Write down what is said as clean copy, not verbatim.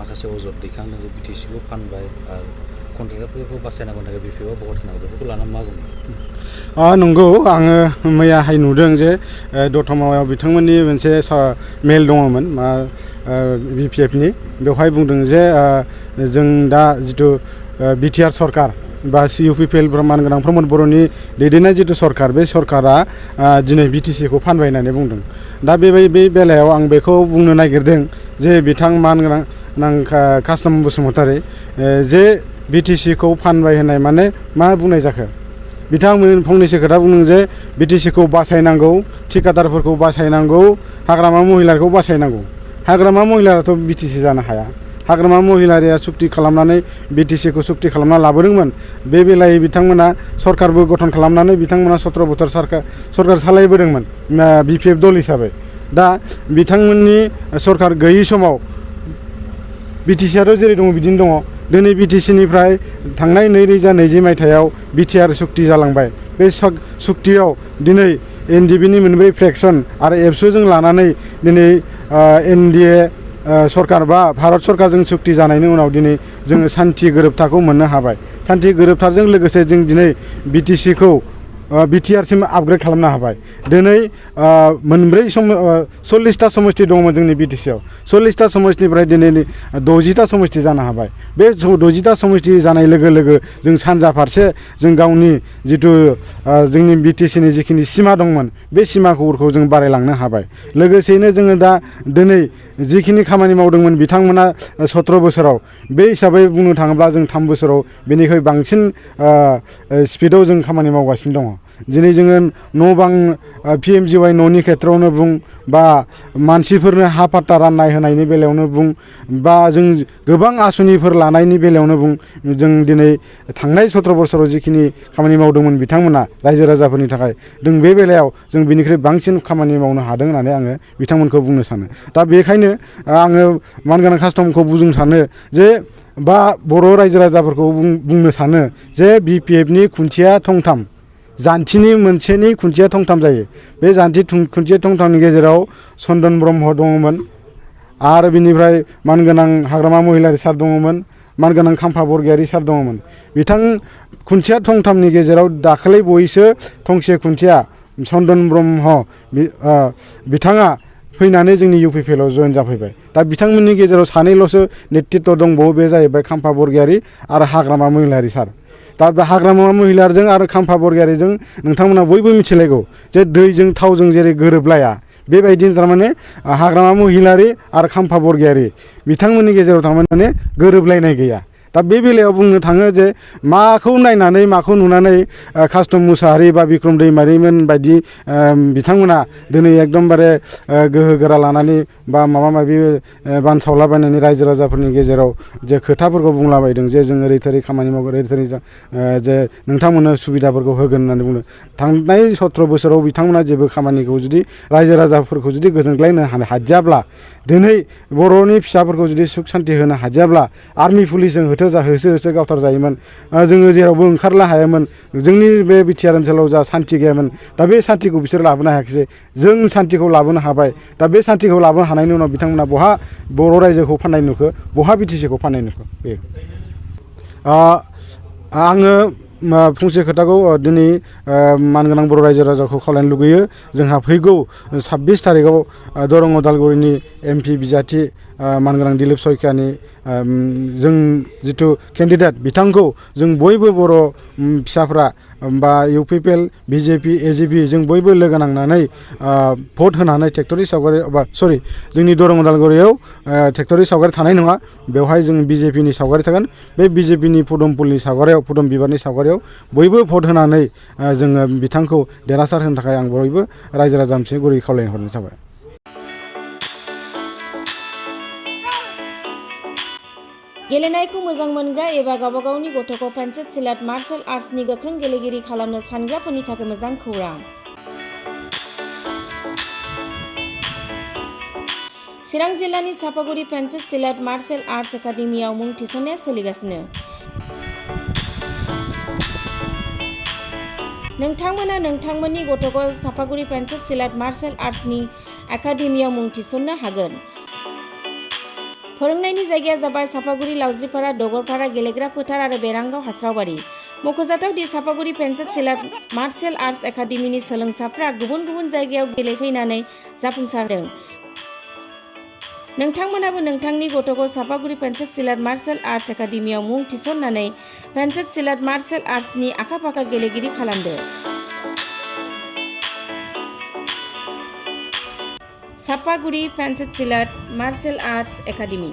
माखासे अजद दैखांदों जे बिटिसिखौ फानबाय आरो कन्ट्रेक्टरफोरखौ बासायनांगौनि थाखाय बिपिएफआव भट होनांगौ बेफोरखौ लानानै मा बुङो? नंगौ आङो मैयाहाय नुदों जे दतमायाव बिथांमोननि मोनसे मेल दङमोन बिपिएफनि बेवहाय बुंदों जे जों दा जिथु बिटिआर सरकार बा इउपिपिएल मानगोनां प्रमद बर'नि दैदेननाय जिथु सरकार बे सरकारा दिनै बिटिसिखौ फानबाय होननानै बुंदों। दा बे बेलायाव आं बेखौ बुंनो नागिरदों जे बिथां मानगोनां कासनाम बसुमतारी जे बिटिसिखौ फानबाय होननाय माने मा बुंनाय जाखो? बिथांमोन फंनैसो खोथा बुंदों जे बिटिसिखौ बासायनांगौ, थिकादारफोरखौ बासायनांगौ, हाग्रामा महिलारिखौ बासायनांगौ। हाग्रामा महिलाराथ' बिटिसि जानो हाया। हाग्रामा महिलारिया सुक्ति खालामनानै बिटिसिखौ सुक्ति खालामना लाबोदोंमोन। बे बेलायै बिथांमोना सरकारबो गठन खालामनानै बिथांमोना 17 बोसोर सरकार सालायबोदोंमोन बिपिएफ दल हिसाबै। दा बिथांमोननि सरकार गैयै समाव बिटिसिआथ' जेरै दङ बिदिनो दङ। दिनै बिटिसिनिफ्राय थांनाय 2020 मायथाइयाव बिटिआर सुक्ति जालांबाय। बे सुक्तियाव दिनै एनडिबिनि मोनब्रै फ्रेक्सन आरो एबसुजों लानानै दिनै एनडिए सरकार बा भारत सरकारजों सुक्ति जानायनि उनाव दिनै जोङो सान्थि गोरोबथाखौ मोननो हाबाय। सान्थि गोरोबथाजों लोगोसे जों दिनै बिटिसिखौ बिटिआरसिम आपग्रेड खालामनो हाबाय। दिनै मोनब्रै 40टा समष्टि दङमोन जोंनि बिटिसिआव। 40टा समष्टिनिफ्राय दिनै 60टा समष्टि जानो हाबाय। बे 60टा समष्टि जानाय लोगो लोगो जों सानजा फारसे जों गावनि जिथु जोंनि बिटिसिनि जिखिनि सिमा दंमोन बे सिमाखौफोरखौ जों बारायलांनो हाबाय। लोगोसेयैनो जोङो दा दिनै जिखिनि खामानि मावदोंमोन बिथांमोना 17 बोसोराव बे हिसाबै बुंनो थाङोब्ला जों 3 बोसोराव बेनिख्रुइ बांसिन स्पिडआव जों खामानि मावगासिनो दङ। दिनै जोङो न' बां पिएमजिवाइ न'नि खेथ्रआवनो बुं बा मानसिफोरनो हा पाट्टा राननाय होनायनि बेलायावनो बुं बा जों गोबां आसनिफोर लानायनि बेलायावनो बुं जों दिनै थांनाय 17 बोसोराव जिखिनि खामानि मावदोंमोन बिथांमोना रायजो राजाफोरनि थाखाय जों बे बेलायाव जों बिनिख्रुइ बांसिन खामानि मावनो हादों होननानै आङो बिथांमोनखौ बुंनो सानो। दा बेखायनो आङो मानगोनां कास्टमखौ बुंनो सानो जे बा बर' रायजो राजाफोरखौ बुंनो सानो जे बिपिएफनि खुन्थिया थंथाम जान्थिनि मोनसेनि खुन्थिया थंथाम जायो। बे जान्थि खुन्थिया थंथामनि गेजेराव चन्दन ब्रह्म दङमोन आरो बिनिफ्राय मानगोनां हाग्रामा महिलारि सार दङमोन, मानगोनां खाम्फा बरगयारि सार दङमोन। बिथां खुन्थिया थंथामनि गेजेराव दाखालै बावैसो थंसे खुन्थिया चन्दन ब्रह्म बिथाङा फैनानै जोंनि इउपिपिएलआव जयेन जाफैबाय। दा बिथांमोननि गेजेराव सानैल'सो नेतृत्व दंबावो, बे जाहैबाय खाम्फा बरगयारि आरो हाग्रामा महिलारि सार। दा बे हाग्रामा महिलारिजों आरो खाम्फा बरगयारिजों नोंथांमोना बयबो मिथिलायगौ जे दैजों थावजों जेरै गोरोबलाया बेबायदिनो थारमाने हाग्रामा महिलारि आरो खाम्फा बरगयारि बिथांमोननि गेजेराव थारमाने गोरोबलायनाय गैया। दा बे बेलायाव बुंनो थाङो जे माखौ नायनानै माखौ नुनानै कास्टम मुसाहारि बा बिक्रम दैमारिमोन बायदि बिथांमोना दिनै एकदमबारे गोहो गोरा लानानै बा माबा माबि बानसावलाबायनानै रायजो राजाफोरनि गेजेराव जे खोथाफोरखौ बुंलाबायदों जे जों ओरै थोरै खामानि मावगोन ओरै थोरै जे नोंथांमोननो सुबिदाफोरखौ होगोन होननानै बुंदों। थांनाय 17 बोसोराव बिथांमोना जेबो खामानिखौ जुदि रायजो राजाफोरखौ जुदि गोजोनग्लायनो हादियाब्ला, दिनै बर'नि फिसाफोरखौ जुदि सुख सान्ति होनो हादियाब्ला आर्मि पुलिसजों होसो होसो गावथार जायोमोन। जोङो जेरावबो ओंखारनो हायामोन। जोंनि बे बिटिआर ओनसोलाव जा सान्ति गैयामोन, दा बे सान्तिखौ बिसोर लाबोनो हायाखिसै। जों सान्तिखौ लाबोनो हाबाय। दा बे सान्तिखौ लाबोनो हानायनि उनाव बिथांमोना बहा बर' रायजोखौ फाननाय नुखो, बहा बिटिसिखौ फाननाय नुखो? बे आङो फंसे खोथाखौ दिनै मानगोनां बर' रायजो राजाखौ खावलायनो लुगैयो। जोंहा फैगौ 26 थारिखआव दरं उदालगुरिनि एमपि बिजाथि मानगोनां दिलीप सयखियानि जों जिथु केन्डिडेट बिथांखौ जों बयबो बर' फिसाफ्रा बा इउपिपिएल बिजेपि एजिपि जों बयबो लोगो नांनानै भट होनानै ट्रेक्टरि सावगारि बा जोंनि दरं उदालगुरियाव ट्रेक्टरि सावगारि थानाय नङा। बेवहाय जों बिजेपिनि सावगारि थागोन। बे बिजेपिनि फुदुम फुलनि सावगारियाव फुदुम बिबारनि सावगारियाव बयबो भट होनानै जोङो बिथांखौ देरहासार होनो थाखाय आं बयबो रायजो राजानिसिम गुरै खावलायनो हरनाय जाबाय। गेलेनायखौ मोजां मोनग्रा एबा गावबागावनि गथ'खौ पेन्सिल सिलेट मार्शल आर्ट्सनि गोख्रों गेलेगिरि खालामनो सानग्राफोरनि थाखाय मोजां खौरां। चिरां जिल्लानि चापागुरि पेन्सिल सिलेट मार्शल आर्ट्स एकाडेमियाव मुं थिसननाया सोलिगासिनो। नोंथांमोना नोंथांमोननि गथ'खौ चापागुरि पेन्सिल सिलेट मार्शल आर्ट्सनि एकाडेमियाव मुं थिसननो हागोन। फोरोंनायनि जायगाया जाबाय सापागुरि लावज्रिपारा दगरपारा गेलेग्रा फोथार आरो बेरांगाव हास्रावबारि। मख'जाथाव दि सापागुरि पेन्सिल सिलाट मार्शेल आर्ट्स एकाडेमिनि सोलोंसाफ्रा गुबुन गुबुन जायगायाव गेलेहैनानै जाफुंसारदों। नोंथांमोनाबो नोंथांनि गथ'खौ सापागुरि पेन्सिल सिलाट मार्शेल आर्ट्स एकाडेमियाव मुं थिसननानै पेन्सिल सिलाट मार्शेल आर्ट्सनि आखा-फाखा गेलेगिरि खालामदो। Sapaguri pencil सिलाट martial arts academy.